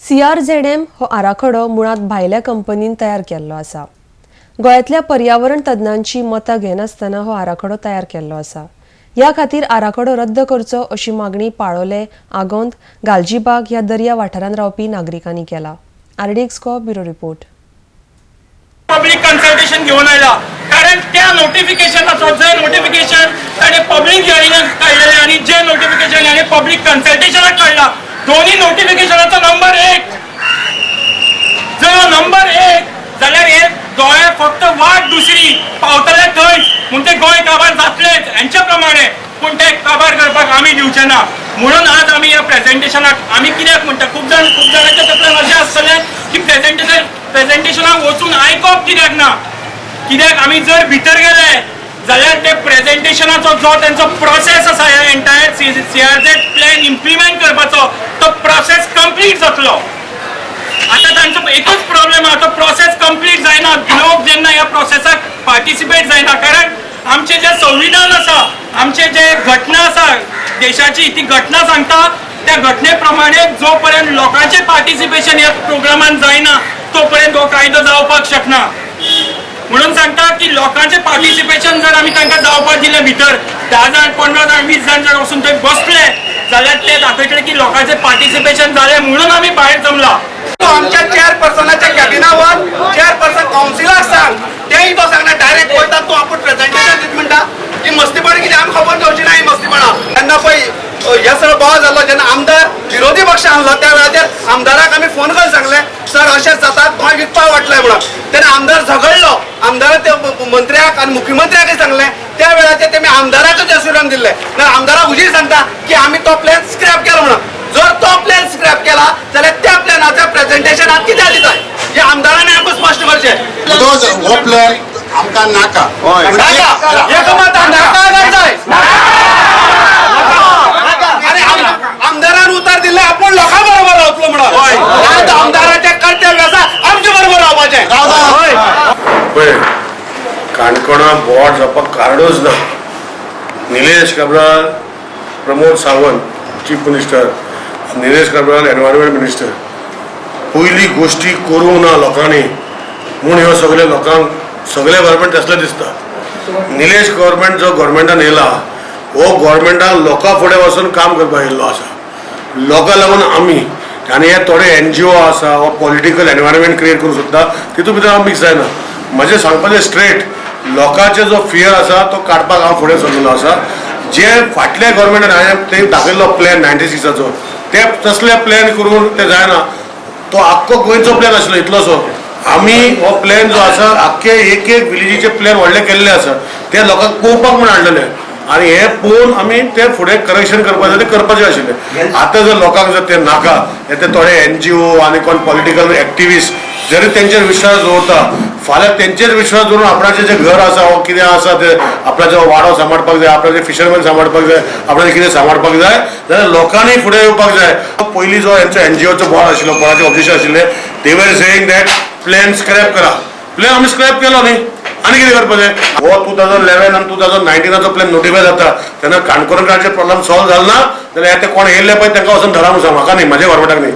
सीआरझेडएम हो आराखडो मुळांत भायल्या कंपनीन तयार केल्लो आसा. गोंयांतल्या पर्यावरण तज्ञांची मतां घेनासतना हो आराखडो तयार केल्लो आसा. ह्या खातीर आराखडो रद्द करचो अशी मागणी पाळोले, आगोंद, गालजीबाग ह्या दर्या वाठारांत रावपी नागरिकांनी केला. आरडीएक्स गो ब्युरो रिपोर्ट. पब्लीक कन्सल्टेशन घेवन आयला, कारण त्या नोटिफिकेशनाचो जे नोटिफिकेशन ताणें पब्लीक हियरिंगाक काडलेलें आनी जे नोटिफिकेशन हाणें पब्लीक कन्सल्टेशनाक काडला, दोन्ही नोटिफिकेशनाचो नंबर एक. जर नंबर एक जाल्यार हे गोंया फक्त वाट दुसरी पावतले थंय, म्हूण ते गोंय काबार जातलेच हेंच्या प्रमाणे, पूण ते काबार करपाक आमी दिवचे ना. म्हणून आज आमी ह्या प्रेझेंटेशनाक आमी कित्याक म्हणटा, खूब जाणांच्या तकल्यान अशें आसतलें की प्रेझेंटेशनाक वचून आयकप कित्याक ना. कित्याक आमी जर भितर गेले जाल्यार ते प्रेझेंटेशनाचो जो तेंचो प्रोसेस आसा, ह्या entire CRZ plan implement करपाचो, तो प्रोसेस कंप्लीट जातलो. आता तांचो एकूच प्रॉब्लेम आहा, तो प्रोसेस कंप्लीट जायना. लोक जेन्ना ह्या प्रोसेसाक पार्टिसिपेट जायना, कारण आमचें जें संविधान आसा, आमचे जे घटना आसा देशाची, ती घटना सांगता त्या घटने प्रमाणे जो पर्यंत लोकांचें पार्टिसिपेशन ह्या प्रोग्रामान जायना, तो पर्यंत हो कायदो जावपाक शकना. म्हणून सांगता की लोकांचें पार्टिसिपेशन जर आमी तांकां जावपाक दिलें, भितर 10 जाण, 15 जाण, 20 जाण जर वचून थंय बसले जाल्यार ते दाखयतले की लोकांचें पार्टिसिपेशन जालें म्हणून आमी भायर जमला. तो आमच्या चेअरपर्सनाच्या कॅबिना वच, चेअरपर्सन कावन्सिलाक सांग, तेय तो सांगना. डायरेक्ट वयता तूं, आपूण प्रेझेंटेशन दित म्हणटा. ही मस्तीपणा कितें आमकां खबर जावची ना ही मस्तीपणा. तेन्ना पळय हे सगळो बोवाळ जाल्लो जेन्ना आमदार विरोधी पक्ष आहलो, त्या वेळाचेर आमदाराक आमी फोन करून सांगलें, सर, अशेंच जाता, गोंय विकपाक वाटलें म्हणून. तेन्ना आमदार झगडलो. आमदारान ते मंत्र्याक आनी मुख्यमंत्र्याकय सांगलें. त्या वेळाचेर तेमी आमदाराकच एश्युरन्स दिल्लें ना, आमदाराक हुजीर सांगता की आमी तो प्लॅन स्क्रॅप केलो म्हणून. जर तो प्लॅन स्क्रॅप केला जाल्यार त्या प्लॅनाचें प्रेझेंटेशन आज कित्याक दिताय, हे आमदारांनी आमकां स्पश्ट करचें. हो प्लॅन आमकां नाका. नाका, एकमत नाका काय जाय. आनी आमदारान उतर दिल्लें, आपूण लोकां बरोबर रावतलो म्हणून. आमदाराचें कर्तव्य आसा आमचे बरोबर रावपाचें. पळय, काणकोणा बोवाळ जावपाक कारणूच ना. Nilesh Cabral, Pramod Sawant chief minister, Nilesh Cabral environment minister, पयली गोश्टी करूंक ना लोकांनी म्हूण ह्यो सगळे लोकांक सगळे गव्हर्मेंट तसलें दिसता. निलेश गव्हर्मेंट जो गव्हर्मेंटान येयला, हो गव्हर्मेंटान लोकां फुडें वचून काम करपाक येयल्लो आसा. लोकां लागून आमी आनी हे थोडे एनजीओ आसा वा पॉलिटिकल एनवायरमेंट क्रिएट करूंक सोदता, तितून भितर हांव मिक्स जायना. म्हजें सांगपाचें स्ट्रेट, लोकांचे जो फियर आसा तो काडपाक हांव फुडें सरलेलो आसा. जे फाटल्या गव्हर्मेंटान हांवें ते दाखयल्लो प्लॅन 96चो, ते तसले प्लॅन करून ते जायना. तो आख्खो गोंयचो प्लॅन आशिल्लो इतलोसो. आमी हो प्लॅन जो आसा, आख्खे एक एक विलेजीचे प्लॅन व्हडले केल्ले आसा, ते लोकांक पळोवपाक म्हूण हाडलेले आनी हे पळोवन आमी ते फुडें करेक्शन करपाचें ते करपाचें आशिल्लें. आतां जर लोकांक जर ते नाका, हे ते थोडे एनजीओ आनी कोण पॉलिटिकल एक्टिविस्ट जरी तेंचेर विश्वास दवरता, फाल्यां तेंचेर विश्वास दवरून आपणाचें जें घर आसा वा कितें आसा ते, आपणाचो वाडो सांबाळपाक जाय, आपणाचे फिशरमॅन सांबाळपाक जाय, आपणाचें कितें सांबाळपाक जाय जाल्यार लोकांनी फुडें येवपाक जाय. पयलीं जो हेंचो एनजीओचो बोर्ड आशिल्लो, कोणाचे ऑब्जेक्शन आशिल्लें, they were saying that plan scrap करा. प्लॅन आमी स्क्रॅप केलो न्ही, आनी कितें करपाचें? हो 2011 आनी 2019चो प्लॅन नोटिफाय जाता तेन्ना काणकोणकारांचे प्रॉब्लम सॉल्व जालो ना जाल्यार ते कोण येयल्ले पळय, तांकां वचून धरा म्हूण सांग. म्हाका न्ही, म्हाज्या गव्हर्मेंटाक न्ही.